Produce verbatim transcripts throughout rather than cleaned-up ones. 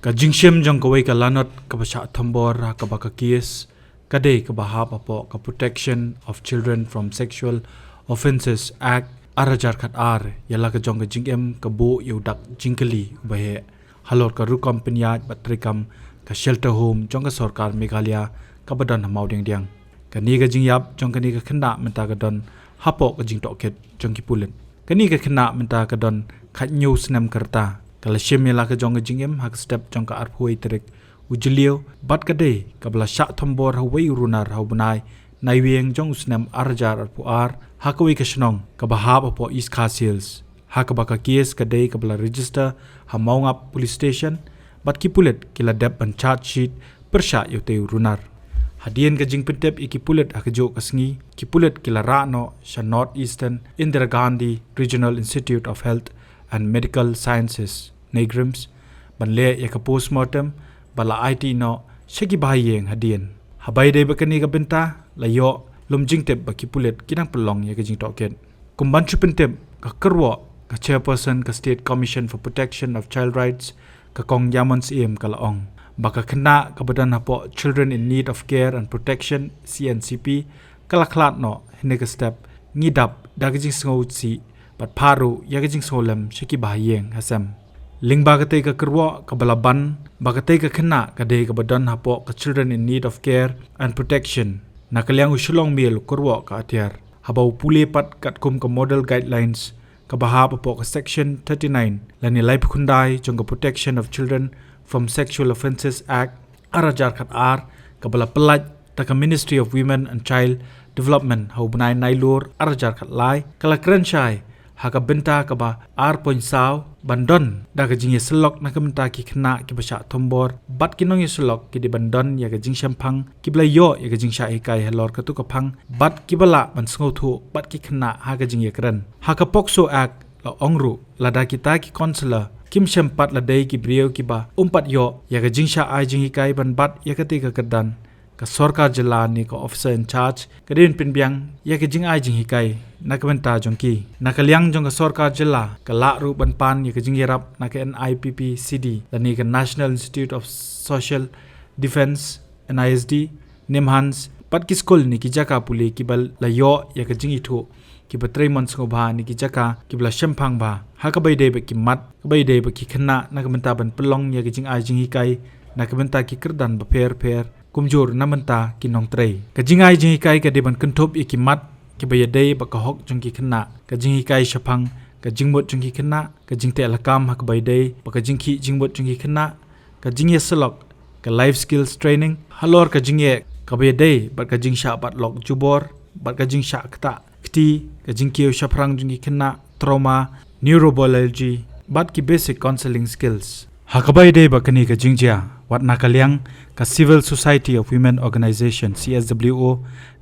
Ka jingshim jong kawei ka lanot kaba shah thombor ha kaba ka kes ka dei kaba hap hapoh ka Protection of Children from Sexual Offences Act ar hajar khat ar, ïa la ka jong ka jingim ka buh ïa u dak jingkylli uba heh halor ka rukom pynïaid bad treikam ka shelter home jong ka sorkar Meghalaya kaba don ha Mawdiangdiang. Kane ka jingïap jong kane ka khynnah mynta ka don hapoh ka jingtohkit jong ki pulit. Kane ka khynnah mynta ka don khathynñiew snem ka rta. Ka la shim ïa la ka jong ka jingim ha ka step jong ka arphew wei tarik u Jylliew, bad ka dei kaba la shah thombor ha uwei u runar ha u bnai Naiwieng jong u snem ar hajar arphew ar ha kawei ka shnong kaba hap hapoh East Khasi Hills. Ha kaba ka kes ka dei kaba la register ha Mawngap Police Station, bad ki pulit ki la dep ban charge sheet pyrshah ïa utei u runar. Hadien ka jingpyntip ïa ki pulit ha kajuh ka sngi, ki pulit ki la rah noh sha North Eastern Indira Gandhi Regional Institute of Health and Medical Sciences, NEIGRIHMS, ban leh ïa ka postmortem, bad la aiti noh sha ki bahaïing hadien. Haba ïadei bad kane ka bynta, la ïoh lum jingtip ba ki pulit ki dang pynlong ïa ka jingtohkit. Kum ban shu pyntip, ka kyrwoh ka chairperson ka State Commission for Protection of Child Rights, ka Kong Ïamon Syiem, ka la ong ba ka khynnah kaba don hapoh Children in Need of Care and Protection, C N C P, ka la khlad noh hynne ka step, ngi dap da ka jingsngewsih bad phah ruh ïa ka jingsngewlem sha ki bahaïing ha sem. Lyngba katei ka kyrwoh kaba la ban ba katei ka khynnah ka dei kaba don hapoh ka Children in Need of Care and Protection, na ka liang u Shillong Mail u kyrwoh ka atiar, haba u pule pat katkum ka Model Guidelines kaba hap hapoh ka Section thirty-nine lane laiphew khyndai jong ka Protection of Children from Sexual Offences Act ar hajar khat ar, kaba la pyllait da ka Ministry of Women and Child Development ha u bnai Nailur ar hajar khat lai, ka la kren shai ha ka bynta kaba ar point saw ban don da ka jingïasyllok na ka bynta ki khynnah kiba shah thombor bad ki nongïasyllok, ki dei ban don ïa ka jingshemphang, kiba la ïoh ïa ka jingshah hikai halor katto ka phang bad kiba lah ban sngewthuh bad ki khynnah ha ka jingïakren. Ha ka POCSO Act la ong ruh, lada kita ki counsellor kim shym pat la dei ki briew kiba ym pat ïoh ïa ka jingshah ai jinghikai ban bat ïa katei ka kyrdan, ka sorkar jylla ne ka officer in charge ka dei ban pynbiang ïa ka jingai jinghikai na ka bynta jong ki. Na ka liang jong ka sorkar jylla, ka lah ruh ban pan ïa ka jingïarap na ka N I P P C D lane ka National Institute of Social Defence, N I S D, NIMHANS, bad ki skul ne ki jaka pule kiba la ïoh ïa ka jingithuh, kiba trei mon sngewbha ne ki jaka kiba la shemphang bha ha kaba ïadei bad ki mat, kaba ïadei bad ki khynnah, na ka bynta ban pynlong ïa ka jingai jinghikai na ka bynta ki kyrdan bapher bapher, kumjuh na ka bynta ki nongtrei. Ka jingai jinghikai ka dei ban kynthup ïa ki mat kiba ïadei bad ka hok jong ki khynnah, ka jinghikai shaphang ka jingmut jong ki khynnah, ka jingteh lakam ha kaba ïadei bad ka jingkhih jingmut jong ki khynnah, ka jingïasyllok, ka life skills training halor ka jingeh kaba ïadei bad ka jingshah bat lok jubor bad ka jingshah ktah kti, ka jingkiew shaphrang jong ki khynnah, trauma, neurobiology, bad ki basic counselling skills. Ha kaba ïadei bad kane ka jingjia, wat na ka liang ka Civil Society of Women Organisation, C S W O,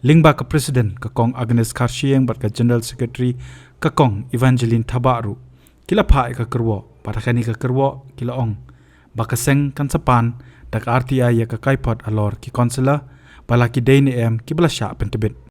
lyngba ka President ka Kong Agnes Kharshiing bad ka General Secretary ka Kong Evangeline Thabah ruh, ki la phah ïa ka kyrwoh, bad ha kane ka kyrwoh ki la ong ba ka seng kan sa pan da ka R T I ïa ka kaiphod halor ki counsellor, ba la ki dei ne em kiba la shah pyntbit.